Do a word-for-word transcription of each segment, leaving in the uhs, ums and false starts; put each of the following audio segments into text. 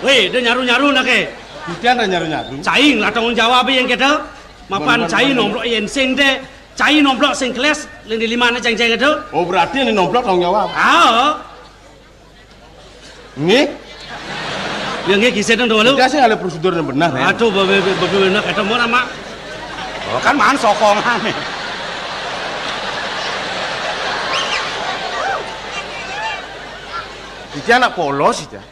Hei, da nyaru-nyaru nak e. Titiang da nyaru-nyaru. Cai ngelah tanggung jawab yén kéto. Mapan cai nomplok yén sing dé. Cai nomplok sing kelés, lén di limané céng-céng kéto. Oh, berarti yang nomplok tanggung jawab. Ah. Nggih. Ya nggih, kisah dong dulu. Kita sih ada prosedur yang benar, ya. Aduh, bebe bebe nak kéto mau nama. Oh, kan man sokongan. Iki anak polos iki.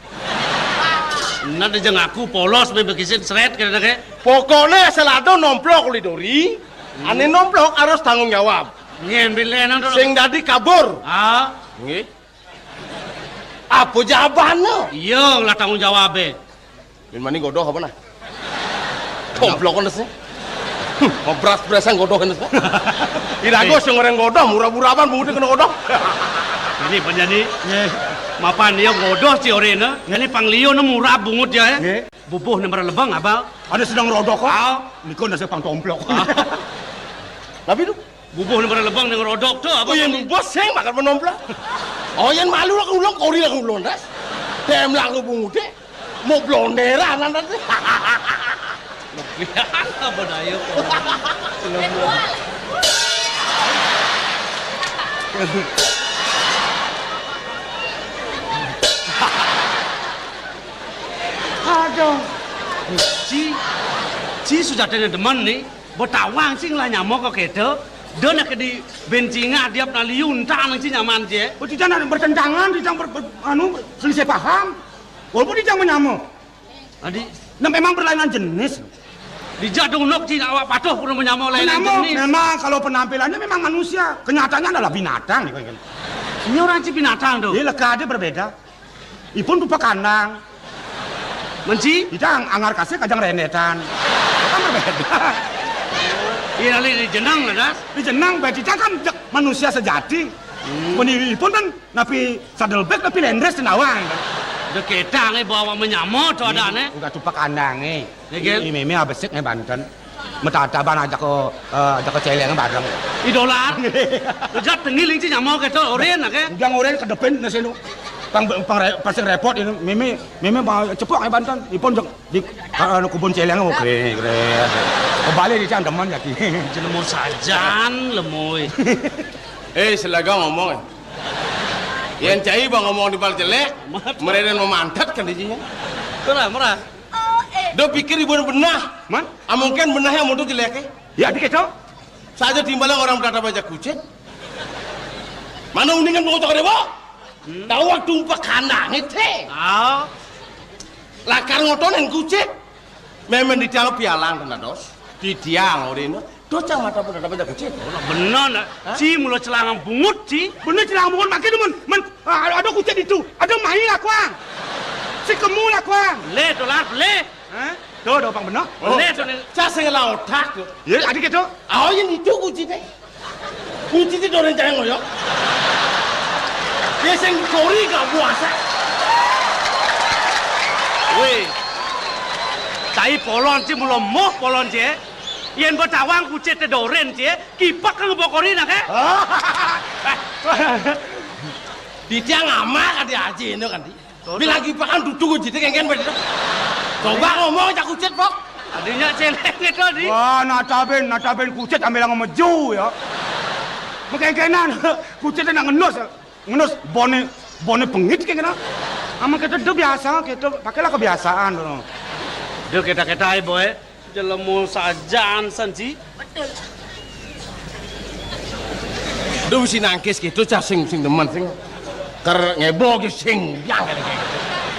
Nah, dia ngaku polos, bebe kisin seret kena ke. Pokoknya asal ada nomplok lidori, ane nomplok harus tanggung jawab. Nyen bilih nang to. Sing dadi kabur. Ah. Nggih. Apa jawabane? Iya, lah tanggung jawabe. Min mani godoh apa nah? Tomplok kena sih. Mabras-brasan godoh kena sih. Irago sing orang godoh, murah-murahan bungut kena godoh. Ini penyanyi. Mapan dia godoh si orena. Ini panglio murah bungut dia ya. Nggih. Bubuh nang marang lebeng, abal. Ada sedang rodok kok. Ah. Niku nasi pang tomplok. Ah. Tapi tu. Bubuh nang marang lebeng nang rodok tu, abal. Oh, yang bubuh sing makan menomplok. Oh, yang malu lah ulung, kori lah ulung, das. Dem lah aku bungut deh. Mau blonderan, nanti. Apa daya kok? Aduh. Ci, ci sujatine demen ni, betawang sing lah nyama kok keto. Dene ke di bencinga diap na liu entah nang ci nyaman je. Oh, tidak ada bertentangan, tidak ber, ber, anu, selisih paham. Walaupun tidak menyama. Adi, nah memang berlainan jenis. Dijak dong nok ci awak patuh pun menyama lain jenis. Memang kalau penampilannya memang manusia, kenyataannya adalah binatang. Ini orang ci binatang tu. Iya, leka ada berbeda. Ipun rupa kandang. Menci? Kita ang-, anggar kasih kajang rendetan. Kan berbeda. Iya, lali di jenang lah, das. Di jenang, berarti kan manusia sejati. Hmm. Meni ipun kan napi sadelbek, napi lendres tenawang. Dek ketang eh bawa menyamot tu ada ne. Udah tupak kandang eh. Ya, kan? Ini meme abesik ne banten. Metataban ajak ke, eh, ajak ke celeng bareng. Idolan. Lejat tengil inci nyama keto, oren, oke? Udah ngoren ke depan, nasi nu. Pang, pang re-, pasang repot ini, meme, meme mau cepok ya banten. Ipun jek di, eh, kubun celeng, oke, keren. Kebalik di cang demen ya, ki. Jelema sajan, lemoi. Eh, selaga ngomong, eh. Yang cai bang ngomong di bal jelek, mereka mau mantat kan di sini. Itulah, murah. Do pikir ibu benah. Man? Amungkin benah yang mutu jelek eh. Ya, dikit dong. Saja timbalan orang berada baca kucing. Mana uningan mau cakar debo? Hmm. Tahu waktu umpak kandang itu. Ah. Lakar ngotonin kucing. Memang di tiang pialang kena dos. Di tiang orang itu. Tuh, cang mata pun ada banyak kecil. Bener, nak. Hah? Ci mula celangang bungut, ci. Bener celangang bungut, makin demen. Men, ah, ada kucit itu. Ada main lah, kuang. Si kemu lah, kuang. Leh, dolar, leh. Hah? Tuh, ada pang bener. Oh, leh, tuh, nih. Cak sing lah otak, tuh. Ya, adik itu. Oh, yang itu kucitnya. Kucitnya orang jangan ngoyok. Dia sing kori gak puasa. Weh. Tai polon, ci, mula moh polon, ci. Yén betawang kucit doren, ci, kipak kang bokori nak, eh? Di tiang amak adi aji ini kan, di. Bilang kipakan duduk kucit kengken, Pak. Coba ngomong cak kucit, Pak. Adinya celeng itu, di. Wah, nataben, nataben kucit ambil yang meju, ya. Mekengkenan, kucit nak ngenus. Ngenus bone, bone pengit kayak kena. Ama kita udah biasa, kita pakailah kebiasaan, loh. Dia kita-kita, boy. Jelema sajan san, ci. Betul. Duh, si nangkis gitu, cah sing, sing demen, sing. Ker ngebo ge sing, yang kayak gitu.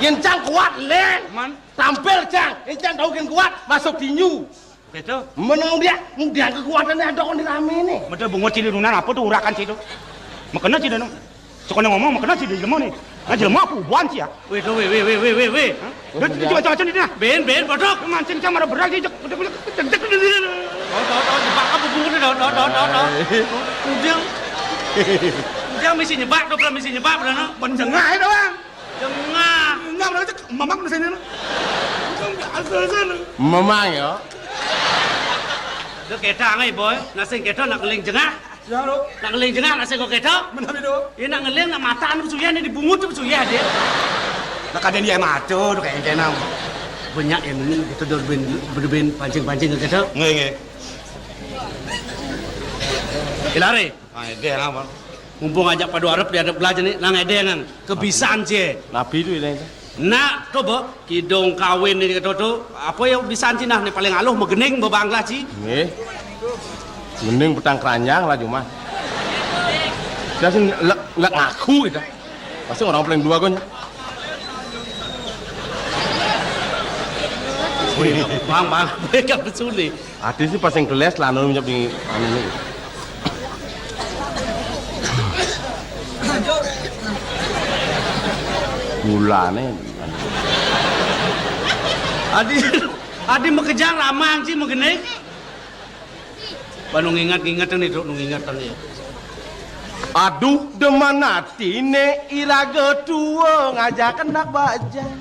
Yen cang kuat, Len. Man. Tampil, cang. Yen cang tahu ken kuat, masuk tinju. Gitu. Menang dia, dia kekuatannya ada kon di rame nih. Meda bungo cili runan apa tuh urakan ci itu? Makena ci danu. Sekolah ngomong, makena ci di jelema nih. Nah, jelema aku buan ci ya. Weh, tuh, weh, weh, weh, weh, weh, weh. Hah? Dia coba coba di nah. Ben, ben, bodoh. Mancing cang marah berat ci. Cek, cek, cek, cek, cek. Tahu, tahu, tahu, jebak apa bungo nih, tahu, tahu, tahu, tahu, tahu. Ujang. Ujang mesti nyebak, tuh, mesti nyebak, benar, no? Menjengah itu, Bang. Jengah. Enggak, benar, cek. Mamang di sini, no. Itu biasa sana. Mamang, ya. Dia kita, ngai, boy. Nasing kita nak ngeling jengah. Ya, lo. Nak ngeling jengah, nasing kok kita. Benar, itu. Ini nak ngeling, nak mata anu suyah, ini dibungut tuh suyah, dia. Kadén yén matur kéngkénang. Banyak yang ini kita durbin, durbin pancing-pancing gitu. Nggih, nggih. Ilare. Ah, édéng apa? Mumpung ajak pada arep di arep belajar nih, nang édéng nang kebisan cie. Nabi itu ini. Nak, coba kidung kawin ini gitu tuh. Apa ya bisan cie nah, nih paling aluh megening bebanglah cie. Nggih. Mending petang keranjang lah cuma. Saya sih lek, lek ngaku gitu. Pasti orang paling dua kan. Bang, bang, mereka pesulit. Ati sih pas yang keles lah, anu nyep di anu ini. Gulane. Adi, adi makejang ramang sih magening. Ba nu nginget-nginget nih, Duk, nu nginget nih. Aduh, demen atine iraga tua ngajak anak bajang.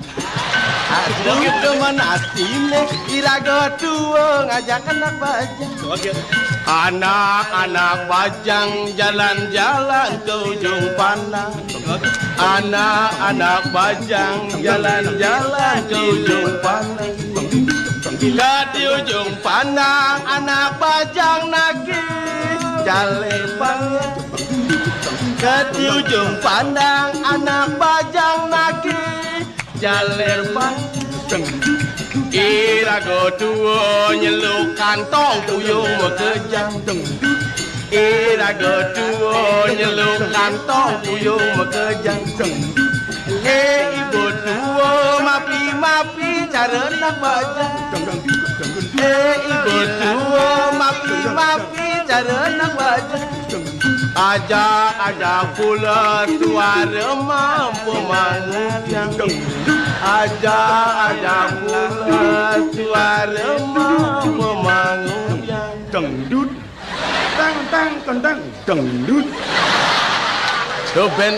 Aduh, demen atine iraga tua ngajak anak bajang. Anak-anak bajang jalan-jalan ke ujung pandang. Anak-anak bajang jalan-jalan ke ujung pandang. Ka di ujung pandang anak bajang nagih jaler payah. Ka di ujung pandang anak bajang nagih jaler payah. Iraga tua nyeluk kantong puyung makejang. Iraga tua nyeluk kantong puyung makejang. Eh, ibu tua, mapi-mapi cara nak bajang. Eh, ibu tua, mapi-mapi cara nak bajang. Ajak-ajak pula suara mampu mangujang. Ajak-ajak pula suara mampu mangujang. Dangdut. Tang, tang, tang, tang, dangdut. Tuh, band.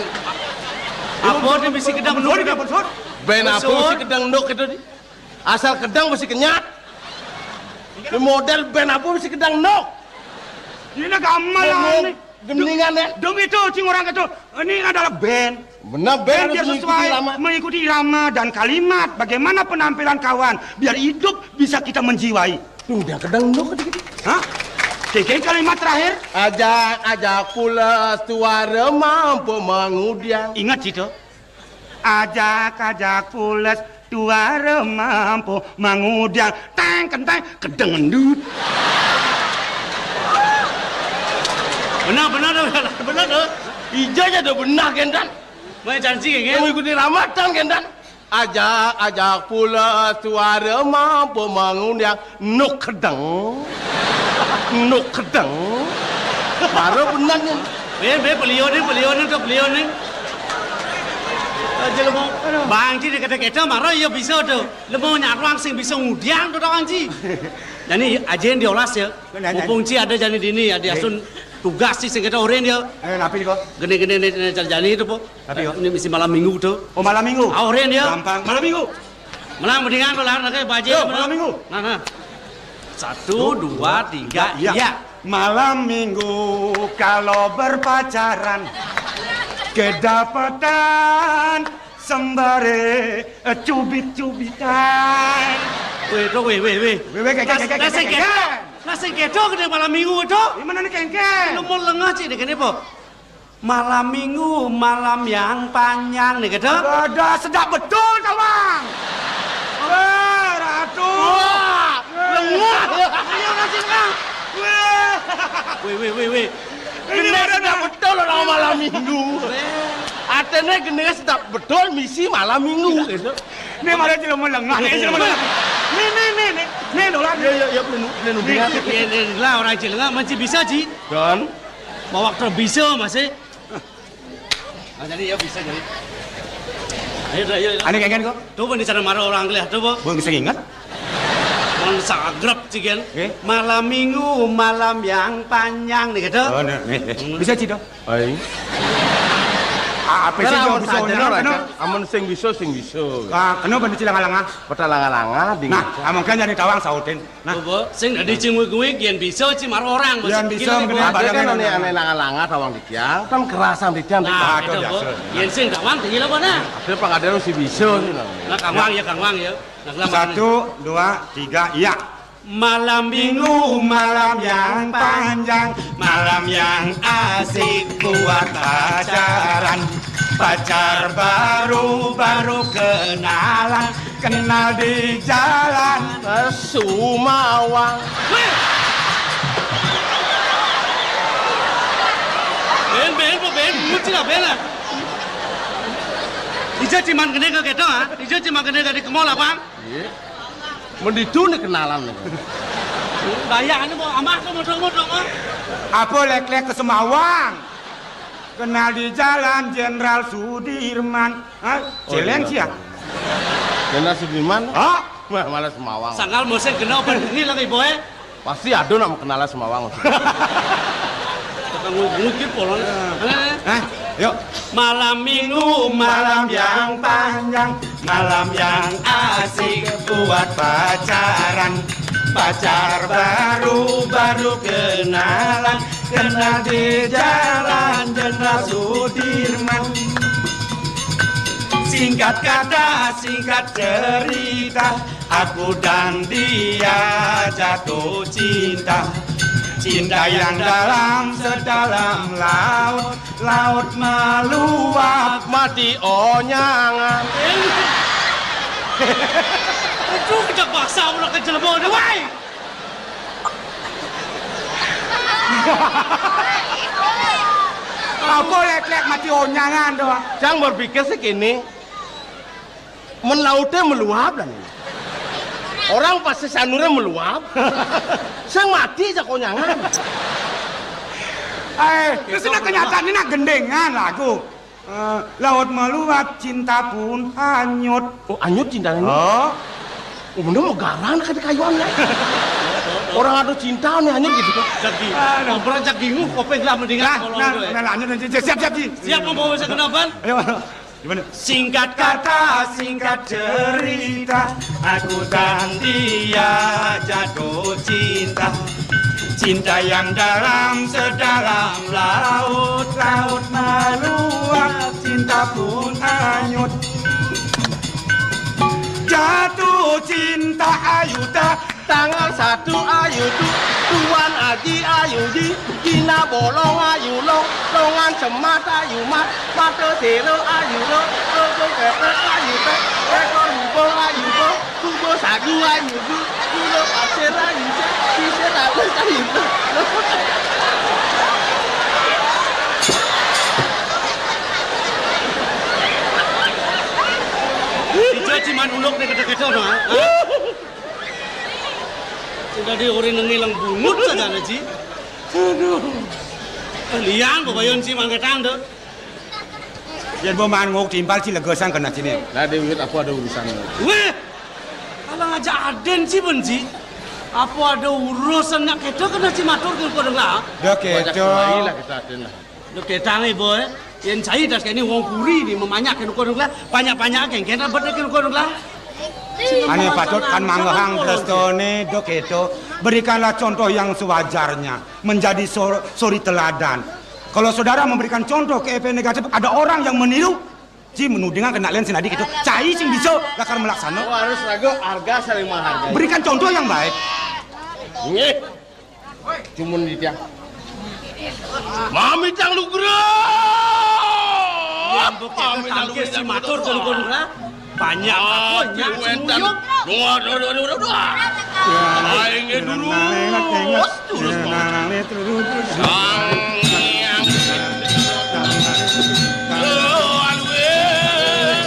Apa dia mesti kedang nuk? Sorry, Bang Sur. Band apa mesti kedang nuk itu, di? Asal kedang mesti kenyat. Ini model band apa mesti kedang nuk? Ini gamelan nih. Gendingan, ya? Dong itu, cing orang itu. Ini adalah band. Benar, band. Band harus biar mengikuti sesuai, irama. Mengikuti irama dan kalimat. Bagaimana penampilan kawan? Biar hidup bisa kita menjiwai. Udah kedang nuk dikit. Hah? Kengkeng kalimat terakhir? Ajak-ajak pules suara mampu mengudiang. Ingat situ. Ajak-ajak pules suara mampu mengudiang. Teng kenteng kedeng endut. Benar, benar, benar, benar, benar. Ija aja udah benar, Gendan. Mau janji, kan? Mau ikuti ramatan, Gendan. Ajak-ajak pula suara mampu mengundang nuk kedeng. Nuk kedeng. Baru benar nih. Be, be, beliau nih, beliau nih, tuh, beliau nih. Aja lu mau. Aduh. Bang Ji, dia kata kita marah, ya bisa tuh. Lu mau nyarang sing bisa ngudiang tuh, Bang Ji. Jadi, aja yang diolas ya. Benar, mumpung Ji ada jani dini ya, diasun tugas sih sing kita oren ya. Eh, napi kok? Gini-gini nih, nih, jani itu, Po. Tapi, yo. Ini mesti malam minggu tuh. Oh, malam minggu? Ah, oren ya. Gampang. Malam minggu. Malam mendingan kalau hari nanti baca. Yo, malam minggu. Nah, nah. Satu, dua, tiga, iya. Malam minggu kalau berpacaran kedapatan sembare, eh, cubit-cubitan. Weh, tuh, weh, weh, weh. Weh, weh, kek, kek, kek, kek, kek. Lah, sing kedo gede malam minggu itu. Gimana nih, kengkeng? Lu mau lengah, Cik, nih, gini, Po. Malam minggu, malam yang panjang nih, gitu. Ada sedap betul, Tawang. Weh, Ratu. Wah, lengah. Ayo, kasih lengah. Weh. Weh, weh, weh, weh. Ini gede sedap betul orang malam minggu. Weh. Atene gede sedap betul misi malam minggu, gitu. Ini malah jelema lengah, ini jelema lengah. Nih, nih, nih, nih. Nih, dolar. Ya, ya, ya, pelenu, pelenu. Nih, nih, nih, lah, orang jelema masih bisa, Ji. Dan? Mau waktu bisa, masih. Ah, jadi ya bisa jadi. Ayo, ayo, ayo. Ane kengken kok. Coba di sana marah orang kelih, coba. Bang bisa ingat? Bang sagrep cigen. Eh? Malam minggu, malam yang panjang nih gitu. Oh, nih, nih, nih. Bisa sih dong. Ayo. Apa sih? Nah, amun bisa saja, ora, kan? Amun sing bisa, sing bisa. Ah, kena bener cilang alang ah. Petang alang-alang, ding. Nah, amun kan jadi tawang sautin. Nah. Apa? Sing dadi cingwik-wik, yen bisa cimar orang, yen bisa, mungkin barang aneh-aneh, alang-alang tawang titiang, kan kerasan titiang. Nah, aduh, biasa. Yen sing tawang, tinggi apa, nah? Ada pangadilan si bisa, sih, nah. Nah, Kang Wang ya, Kang Wang ya. Nah, satu, dua, tiga, iya. Malam minggu, malam yang panjang, malam yang asik buat pacaran. Pacar baru, baru kenalan, kenal di jalan. Sumawang. Weh! Ben, ben, apa ben? Nguci lah, ben lah. Ijo ciman kene kok ketok, ah? Ijo ciman kene dari ke mall, Bang? Iya. Mendidune kenalan niku. Bayangane mau amah kok modong-modong kok. Apa lek-lek ke Semawang? Kenal di Jalan Jenderal Sudirman. Hah? Oh, Celeng sih ya? Jenderal Sudirman? Hah? Wah, malah Semawang. Sangkal musik kena apa ini lagi, Boy? Pasti ada nak mau kenalan Semawang. Tukang ngukir polon. Hah? Yuk. Malam minggu, malam yang panjang, malam yang asik buat pacaran. Pacar baru, baru kenalan, kenal di jalan Jenderal Sudirman. Singkat kata, singkat cerita, aku dan dia jatuh cinta. Cinta yang dalam sedalam laut, laut meluap. Mati onyangan. Aduh, kita basah ulah ke jelema ni, wai. Apa lek-lek mati onyangan tu, ah? Cang berpikir sih kene. Men laute meluap lah nih. Orang pasti sanure meluap. Sing mati aja konyangan. Eh, itu sudah kenyataan ini nak gendengan lagu. Eh, laut meluap, cinta pun hanyut. Oh, hanyut cintanya ini? Oh. Oh, bener mau garang nak di kayuan ya. Orang ada cinta nih hanyut gitu kan. Jadi, aduh, ngobrol cak bingung, kopeng lah mendingan. Nah, kalau nah, gitu ya. Nah, lanjut, lanjut. Siap, siap, Ji. Siap, mau bawa saya ke Naban? Ayo, ayo. Gimana? Singkat kata, singkat cerita, aku dan dia jatuh cinta. Cinta yang dalam sedalam laut, laut meluap, cinta pun hanyut. Jatuh cinta ayu tak Tanggal satu ayu tu, Tuan Aji ayu ji, Cina bolong ayu long, longan semat ayu mat, mata sero ayu ro, logo kepet ayu pet, ekor bubong ayu bo, kubo sagu ayu bu, kulo pasir ayu se, sisir ayu ayu bu. Ijo ciman uluk nih kecil-kecil dong, ah. Sing dadi ora nengi leng bungut sajane, Ji. Aduh. Eh, liang kok bayon si mangketang to. Yen mbok mangan nguk timpal si legesan kena sini. Lah, Dewi, aku ada urusan. Weh. Alang aja aden si ben, Ji. Apa ada urusan nak kedo kena si matur ke kono lah. Dah kedo. Lah kita aden lah. Lho, ketange, Boy. Yen cai das kene wong puri ni memanyak kene kono lah. Banyak-banyak kene kene bet kene kono lah. Ane patut kan manggehang prestone, dok itu. Berikanlah contoh yang sewajarnya, menjadi sor-, suri teladan. Kalau saudara memberikan contoh ke efek negatif, ada orang yang meniru. Ji menudingan kena len sinadi gitu. Cai sing bisa lakar melaksana. Oh, harus lagu harga saling menghargai. Berikan contoh yang baik. Nggih. Cumun di tiang. Mami tang lugra. Mami tang lugra si matur teng kono lah. Banyak apa nyak wenten. Doa, doa, doa, doa, doa. Aing dulu. Terus, terus. Sang Hyang. Aduh, eh.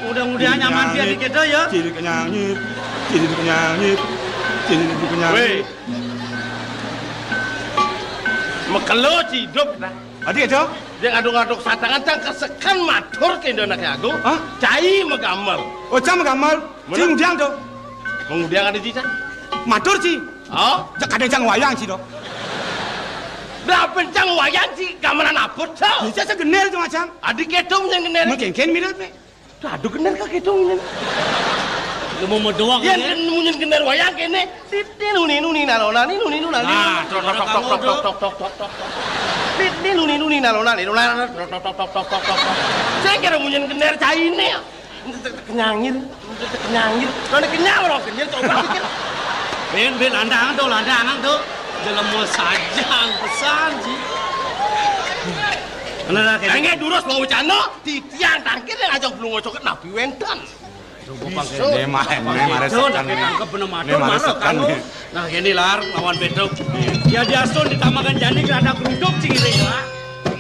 Mudah-mudahan nyaman dia di kita ya. Cilik nyanyi, cilik nyanyi, cilik nyanyi. Weh. Mekelo ciduk dah. Adi aja. Dia ngaduk-ngaduk satangan cang kesekan matur ke Indo anak agung. Hah? Cai megamel. Oh, cang megamel. Mana? Cing udiang tuh. Mengudiang ada cicak. Matur ci. Oh? Cak ada cang wayang ci dok. Lah, pencang wayang ci gamelan abot, Cok. Bisa segener, Cok, Ajang. Adi kéto munyin gener. Mungkin mirip, nih. Aduh, gener ka kéto munyin. Lu mau medoang, yén ya? Munyin gener wayang kéné. Titin nuni nuni nalona ni nuni nuna ni. Nah, tok, tok, tok, tok, tok, tok, tok, tok, tok. Titin nuni nuni nalona ni nuna, tok, tok, tok, tok, tok, tok, tok. Saya kira munyin gener cainé. Nyangir, nyangir. Lah, kenyang, orang kenyang, coba pikir. Bén, bén, landangan tuh, landangan tuh. Jelema sajang pesan sih. Bener lah, kayak enggak durus mau wacana, titiang tangkir yang ajang belum ngocok napi wénten. Coba pakai. Bisa. Ini mah, ini mah resekan nih. Tangkep bener. Ini mah resekan nih. Nah, gini, Lar, lawan Pétruk. Iya. Ya, diasun di Tamangan Jani, ada geruduk, cing, ini, Lar.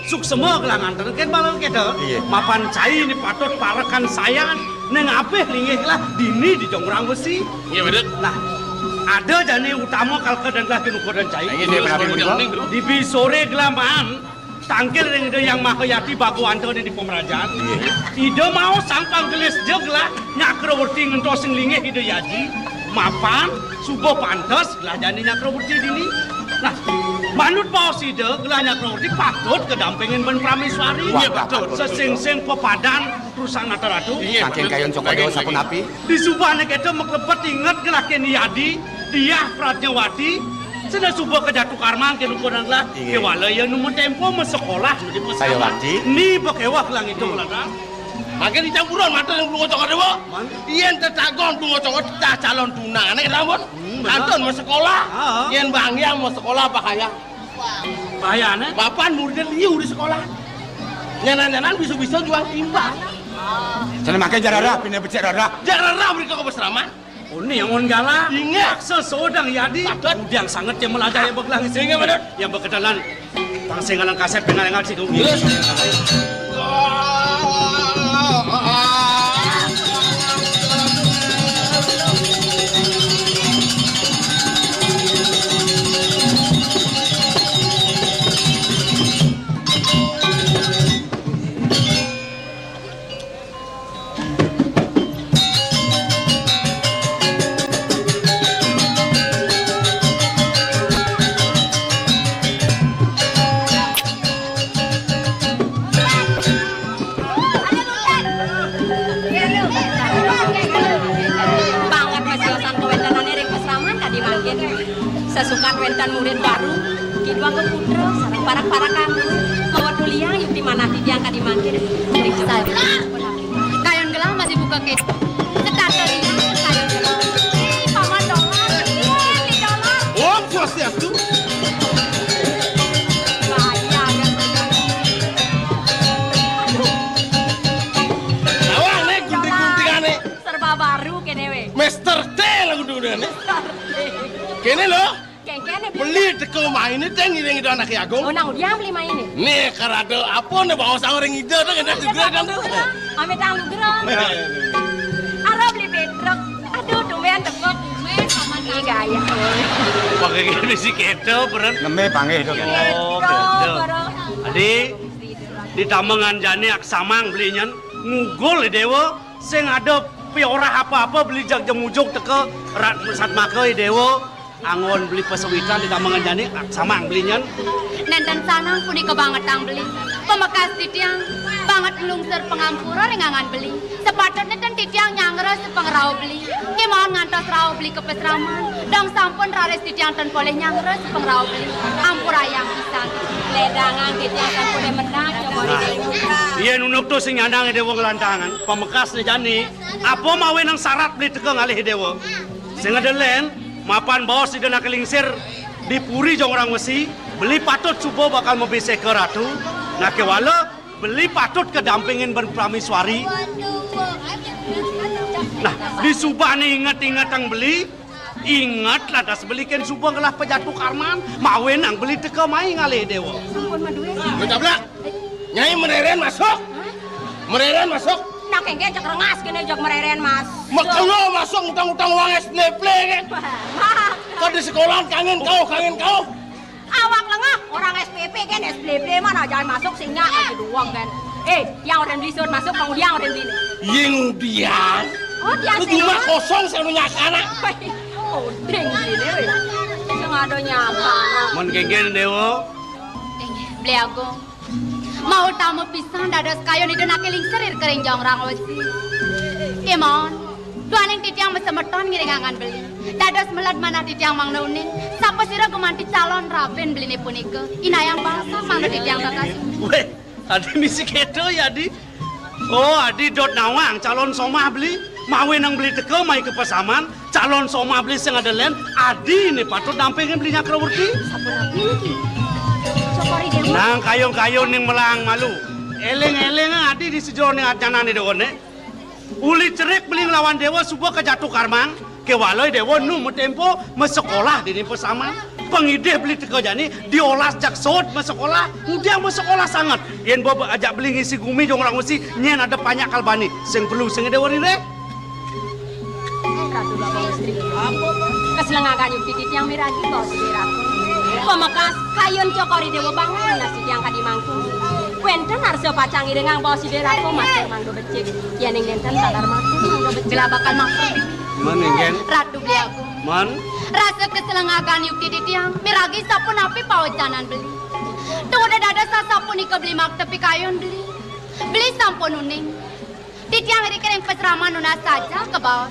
Suksema gelah nganten, kén malah kéto. Iya. Mapan cai ni patut parekan sayan, neng apih linggih gelah dini di Jongrang Besi. Iya, bener. Nah, ada jani utama kalka dan gelah kinukuran cai. Iya, iya, bener, bener. Di bi soré gelah maan, tangkil ring Ida Hyang Maha Yati Bagawanta di pemerajan. Iya. Ida mau sang panggelis ja gelah nyakrawerti ngentos sing linggih Ida Yaji. Mapan, suba pantes, gelah jani nyakrawerti dini. Nah, manut baos Ida, gelah nyakrawerti patut kadampingin ban praméswari. Iya, betul. Sesingsing pepadan perusahaan Nata Ratu. Iya, saking betul. Kayun Cokor Dewa sapunapi? Di subané kéto maklebet inget gelah kén Yadi, Diah Pradnyawati, sida suba kajatu karman kén ukuran gelah, iya. Kéwala ia nu matempo masekolah nu di pesawat. Ayo, Wati. Ni ba kéweh gelah ngitung gelah. Mangkin dicampuran mata yang belum ngocok ada, Bo. Man? Yén tetagon belum ngocok, tah calon tunangané, kenapa, Bon? Hmm, bener. Kantun mau sekolah. Ah. Yén Bang Yang mau sekolah, bahaya. Bahayane? Mapan muridé liu di sekolah. Nyanan-nyanan bisa-bisa jual timbang. Jani maké jarara, pindah becik rara. Jarara mriko ka pesraman. Oh, ni yang on gala. Ingat. Raksasa Dang Yadi. Patut. Udiang sanget yang melajah yang begelang. Ingat, Badut. Yang berkenalan. Tang sing ngalang kasép, pengalang ngaji, kau. Yes. Banget masiosan kawéntenané ring pasraman kadi mangkin. Sasukat wénten murid baru, kidua ka putra, sareng parak-parakan. Mawa tuliang yukti manah titiang kadi mangkin. Ring Kayun gelah masih buka kéto. Setata liang, kayun gelah. Ih, Paman Dolar, ih, Li Dolar. Om Swastiastu. Bahaya, ya. Aduh. Awak né gunting-guntingané. Serba baru kéné wé. Mister T lah guntingané. Mister T. Kéné lho. Kéngkén, beli. Beli teka mainé, Téng, ngiring Ida Anaké Agung. Oh, nang udiang beli mainé? Né, karada apa né baos ring Ida, Téng, enak juga, Téng. Amit anugerah. Ara beli Pétruk. Aduh, tumben teka. Tumben, Paman. Ih, gaya. Pakai gini sih kéto, Bren. Nembé panggih, Dok. Oh, kéto, kéto. Bro. Adi, di Tamangan Jani aksamang beli nyen, ngugul Déwa, sing ada piorah apa-apa beli jag jemujug teka, rat mesat maka Déwa. Anggon beli pasawitan di Tamangan Jani, aksamang beli nyen. Nénten sanang punika bangetang beli. Pamekas titiang banget nglungsur pangampura ring anggan beli. Sapatut nénten titiang nyanggra sapangrauh beli. Kémaon ngantos rauh beli ka pasraman. Dong sampun raris titiang ten polih nyanggra sapangrauh beli. Ampurayang pisan. Lédangang titiang sampun menang, coba. Yén unduk to sing nyandang Déwa nglantangan, pamekasné jani, apa mawinan sarat beli teka ngalih Déwa? Sing ada lén, mapan baos Ida nak lingsir di Puri Jongrang Wesi, beli patut suba bakal mabiseka ratu. Nah, kéwala, beli patut kadampingin ban praméswari. Nah, di subané inget-ingetang beli, inget lantas beli kén suba ngelah pajatu karman, mawinan beli teka mai ngalih Déwa. Sampun madué. Lu tablak. Nyai mereren masuk. Hah? Mereren masuk. Nah, kéngkén cek rengas kéné jeg mereren masuk. Makelo masuk utang-utang uang es pleple kan. Wah. Kan di sekolahan kangen kau, kangen kau. Awak lengah, orang S P P kan, S P P mana jangan masuk sing nyak aja doang kan. Eh, yang orang beli suruh masuk, Bang Udiang orang beli. Ying Udiang. Oh, dia. Lu sih, rumah kosong, saya lu nyasana. Odeng gini, weh. Sing ada nyapa. Mun kéngkén Déwa, Agung. Mautama pisan dados kayun Ida naké lingsir ring Jong Rangosi. Kémaon, duaning titiang masemeton ngiring angan beli. Dados meled manah titiang mangda uning, sapasira gumanti calon rabin beliné punika. Inayang basa mangda titiang kakasih. Wéh, adi misi kéto ya, Adi. Oh, adi dot nawang calon somah beli, mawinan beli teka mai ka pasaman, calon somah beli sing ada lén, adi né patut dampingin beli Nyakrawerti. Sapunapi niki? Cokor I Déwa. Nang kayun-kayun ning melang malu. Éling-éling adi di sajeroning ajanané déwa né. Uli cerik beli nglawan déwa suba kajatuh karman. Kéwala déwa nu matempo masekolah dini pasaman. Pangidih beli teka jani diolas jak sod masekolah, ngudiang masekolah sanget. Yén bob ajak beli ngisi gumi Jong Rangosi nyén ada panjak kalbani. Sing perlu sing déwa ririh. Ratu Bagong Istri. Kaslengagan yukti titiang miragi baos Ida Ratu. Pamekas kayun cokor I Déwa banget nasi tiang kadi mangku. Wénten arsa pacang iringang baos Ida Ratu matur mangga becik. Yéning nénten taler matur mangga becik. Bila bakal matur. Mén, Inggén? Ratu Beli Agung. Mén? Rasa kaslengagan yukti titiang, miragi sapunapi pawecanan beli. Tungguda dados sasapunika beli maktepi kayun beli. Beli sampun uning. Titiang iriki ring pasraman nunas saja kabaos.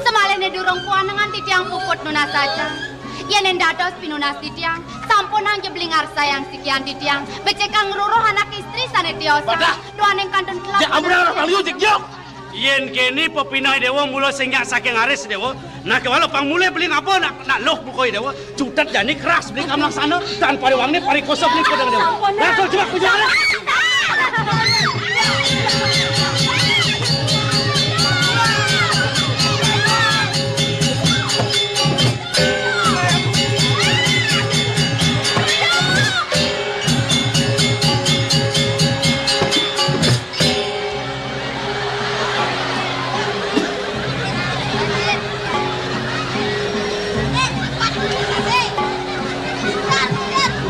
Samalihané durung puanengan titiang puput nunas saja. Yén dados pinunas titiang, sampunang ja beli ngarsayang sikian titiang. Becik kang ngruruh anak istri sané tiosan. Wadah. Duaning kantun telak. Ya ampun, anak liu, jek, jek. Yén kéné pepineh déwa mula sing nyak saking aris déwa. Nah, kéwala pang mulih beli ngaba nak, nak luh buka déwa. Cutet jani keras beli kamlaksana. Tan pariwangné parikosa beli kodang déwa. Sampun. Langsung jebak bujang.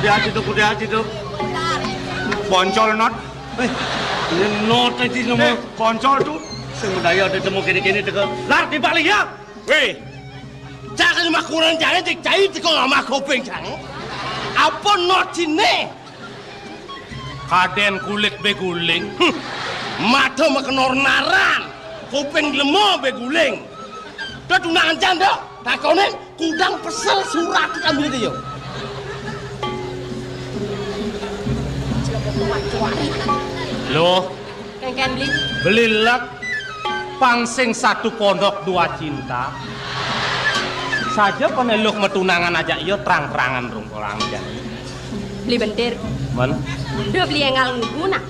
Kudiah situ, kudiah situ. Boncol, Not. Eh, ini Not aja nama. Eh, Boncol tuh. Sing bedaya ada temu kene-kene teka. Lar, tiba lihat. Wéh, cak lima kurang jangan cek cai teko ngamah kuping cang. Apa Not ciné? Kadén kulit bé guling. Hm. Mata makenor naran. Kuping lemo bé guling. Dah tunangan cang dah. Takonin kudang pesel surat kami dia. Loh, Kénkén beli. Beli lek pang sing satu pondok dua cinta. Saja peneluh matunangan ajak ia terang-terangan rung orang jani. Beli bentir. Mén? Duh beli enggal ngugu nah.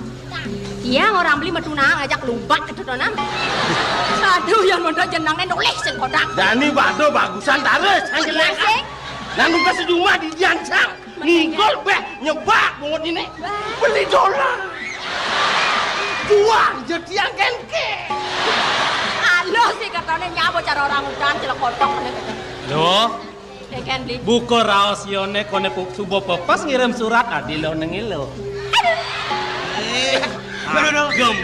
Tiang orang beli matunangan ajak lubak gitu to nah. Aduh, yang mondok jenengné nolih sing kodak. Jani bado bagusan taris. Iya, sing. Nang nugas di rumah di jancang. Ngigol béh nyebak bungut ini. Beli dolar. Jual jadi yang kenke. Aluh sih katanya nyabo cara orang udan celek kotok. Loh, Kénkén beli. Buka raos yone kone pu-, suba pepes ngirim surat adi lo nengil lo. Eh, aduh, aduh. Gem.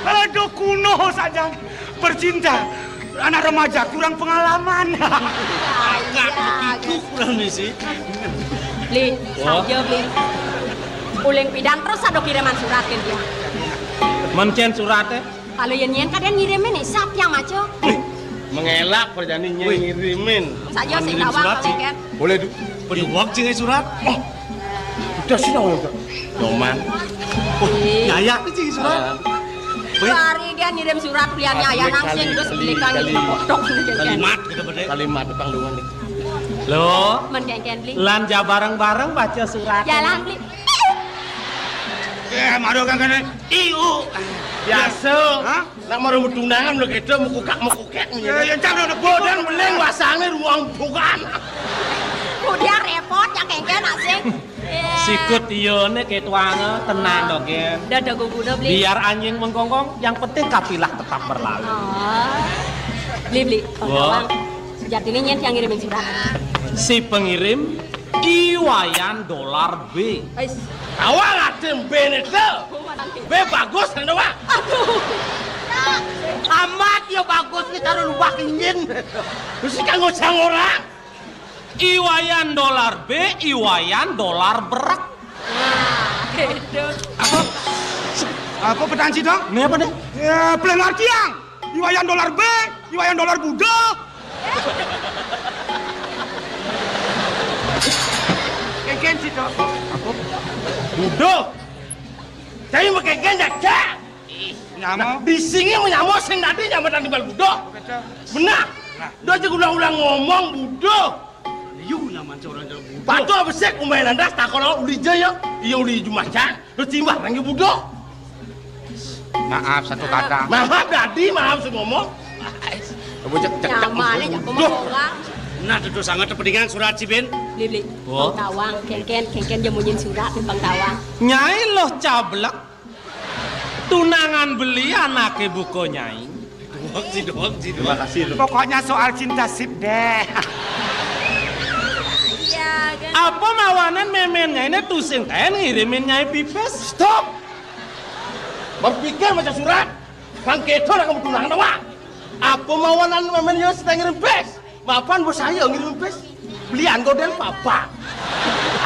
Aduh, kuno saja bercinta. Anak remaja kurang pengalaman. Agak begitu kurang nih sih. Beli, wah. Saja beli. Uling pidan terus ada kiriman surat ke dia. Mencén suratnya? Kalau yang nyen kadang ngirimin nih, siapa yang maco? Mengelak perjani nyen ngirimin. Saja sih ngirimin tawang surat sih. Kan. Boleh du-, Beri uang cing surat. Oh, udah sih dong udah. Doman. Oh, iya. Nyaya nih cing surat. Ah. Wih. Hari dia ngirim surat kuliahnya ayah nangsing terus belikan kali, ini kotok ini jadi. Kalimat gitu bener. Kalimat panggungan nih. Lo, men kengken beli. Lan ja bareng-bareng baca surat. Jalan beli. Eh, maro kang kene. Iu. Biasa. Hah? Nak maro tunangan lo kedo mukukak mukukek. Eh, yang cang udah bodang beling wasangnya ruang bukan. Udah repot ya kengken asing. Sikut iya né ketuanga tenang to, Gen. Dada guguda, Bli. Biar anjing menggonggong, yang penting kafilah tetap berlalu. Oh. Bli, Bli. Wah. Sejatiné nyén yang ngirimin surat. Si pengirim I Wayan Dolar B. Ais. Awal atem B né to. B bagus kan, Wak? Aduh. Amat ya bagus nih taruh lubak injin. Terus kan ngocang orang. I Wayan dolar bé, i Wayan dolar berak. Nah, gitu. Apa? Apa petansi dong? Ini apa nih? Ya, pelenggar tiang. I Wayan dolar bé, i Wayan dolar Budo. Kénkén sih, Dok. Apa? Budo. Saya mau kénkén ya, Cak. Ih, nyama. Nah, di sini mau nyama sing tadi nyama tadi bal Budo. Benar. Nah. Dua aja ulang-ulang ngomong Budo. Yu, nyaman seorang jalan Budo. Patu apa sih? Umai landas tak kalau uli aja ya. Iya uli jumacan. Lu timbah lagi Budo. Maaf satu kata. Maaf dadi, maaf sing ngomong. Coba cek cek cek. Nyamane jak Duh. Ngomong orang. Nah, itu sangat kepentingan surat si Ben. Lili, Wah. Pang tawang, kénkén, kénkén dia munyin surat, pang tawang. Nyai Loh Cablek. Tunangan beli anaké buka nyai. Doang sih, doang sih, Terima doang. Kasih. Pokoknya soal cinta sip deh. Iya, kan? Apa mawanan mémén nyai né tusing kaén ngirimin nyai pipis? Stop. Berpikir maca surat. Pang kéto lah kamu tunangan apa? Apa mawanan mémén yo sedang ngirim pis? Mapan bos saya ngirim pis. Belian godel papa.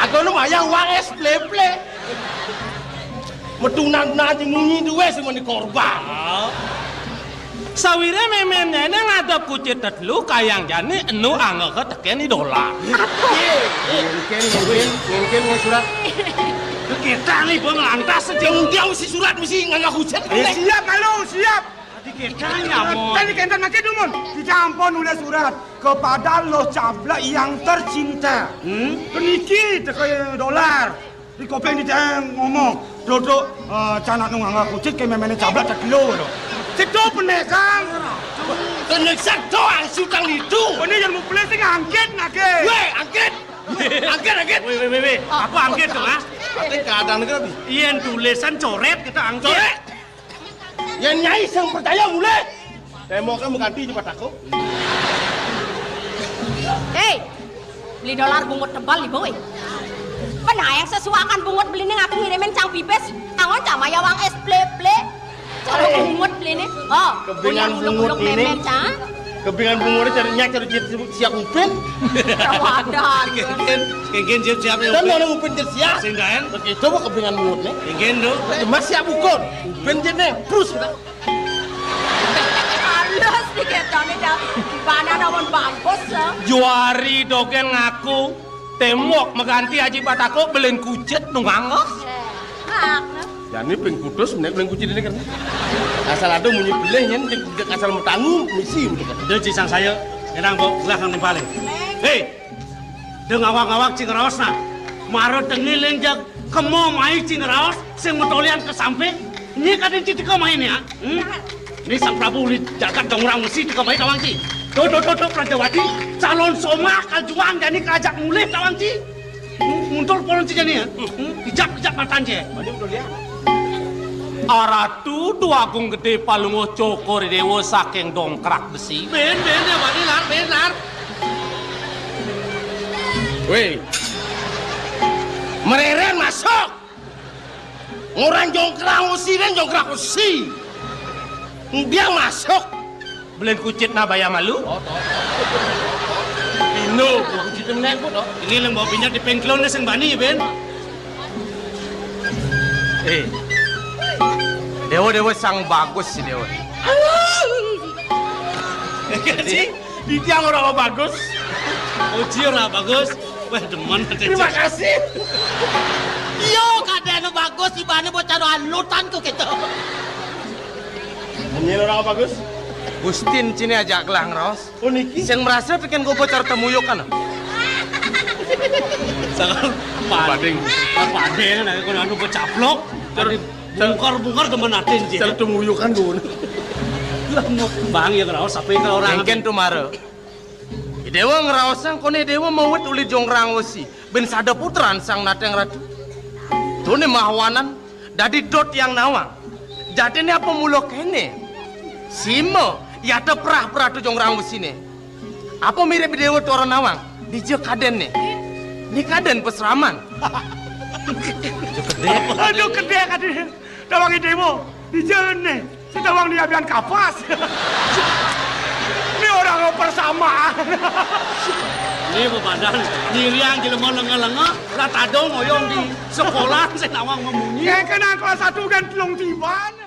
Aku nu mayang uang es pleple. Metunang nanti munyi duwe semeni korban. Sawiré mémén nyai né ngadep kucit tetelu kayang jani enu angga tekén i dolar. Mungkin, mungkin, mungkin mau surat. Kita nih bang lantas aja. Udah mesti surat mesti ngangga kucit. Eh, siap malu, siap. Tadi kita nyamon. Tadi kénten maké dumun. Kita ampun nulis surat kepada Loh Cablek yang tercinta. Hmm? Peniki teke dolar. Di kopéng di teng ngomong, dodok eh, canak nung angga kucit ke méméné Cablek tak kilo to. Sedo pené, Kang. Kena sedo angsutang itu. Pené yang mau beli sing angkit nake. Weh, angkit. Angkit, angkit. Weh, weh, weh, weh. Apa angkit to, ah? Ati kadang negeri. Yen tulisan corét kita angkit. Corét. Yen nyai sing percaya mulih. Témboké mengganti cepat aku. Héi, beli dolar bungut tebal ibu, wéh. Penayang sesuakan bungut beliné ngaku ngirimin cang pipis. Angon cama ya wang es pleple. Cara bungut beliné. Oh, kebingan bungut ini. Mémén, cang. Kebingan bungut ini cari nyak cari siap upin. Wadah. Kénkén, kénkén siap-siap ya. Kan ada upin siap. Sing gaén. Oke, coba kebingan bungut nih. Kénkén do. Mas siap bukan. Upin jene, terus. Halus dikit kami dah. Gimana namun bagus, ya? Juari dogén ngaku témbok mengganti Aji Batako belin kucit nungang. Nah, nah. Jani ping putus menek belin kucit ini kan. Asal ada munyi belih nyen cek asal mau tanggung misi udah. Dia cisang saya, enang bok gelah nang paling. Héi, deng awak-awak cing raos nah. Mara tengiling jag kemo mai cing raos sing metolian ke samping. Ini kadén cing teka mai ya. Hmm? Ini Sang Prabu uli jagat dong orang mesti teka mai tawang cing. Tuh, tuh, tuh, tuh, Prajawati, calon somah kajuang jani kajak mulih tawang cing. Hmm, mundur polon cing jani ya. Hmm? Ijak, ijak matan cing. Mana udah lihat? Aratu Dwagung Gedé Palungguh Cokor Déwa saking Dongkrak Besi. Ben, ben, ya, Pak Dilar, benar. Wéh. Mereren masuk. Orang jongkrak usi dan jongkrak usi. Dia masuk. Belin kucit nah baya malu. Pino, kucit menek pun. Ini lem bawa pinjat di pengklon sing bani, Ben. Eh. Déwa, déwa sang bagus si déwa. Sih, di tiang orang bagus. Uji orang bagus. Wah, demen. Terima kasih. Yo, kadang bagus, ibane bocah alutan kok gitu. Ini orang bagus. Gustin cini ajak gelang raos. Oh, niki? Sing merasa bikin gue bocor temuyuk kan? Sangat pading. Pading. Pading, nah, kalau anu becaplok. Bungkar-bungkar temen atin, Ji. Cara temuyuk kan gue. Lah, mau bang ya ngeraos apa yang orang Mungkin tuh mare. Déwa ngraosang koné déwa mawit uli jongrang wesi, bin sada putran sang nateng ratu. Tuné mahawanan dadi dot yang nawang. Jadiné apa mula kéné? Sima, yata prah-prah tu jongrang wesiné. Apa mirip déwa tora nawang? Dija kadénné? Ni kadén pasraman. Aduh, gedé kadé. Tawang déwa, dija né. Sing tawang ni abian kapas. Ni orang persa Ini bebadan, nyiriang jelema lenga-lenga, lah tadung oyong di sekolah, sing nawang memunyi. Kayak kenang kelas satu dan telung tiban.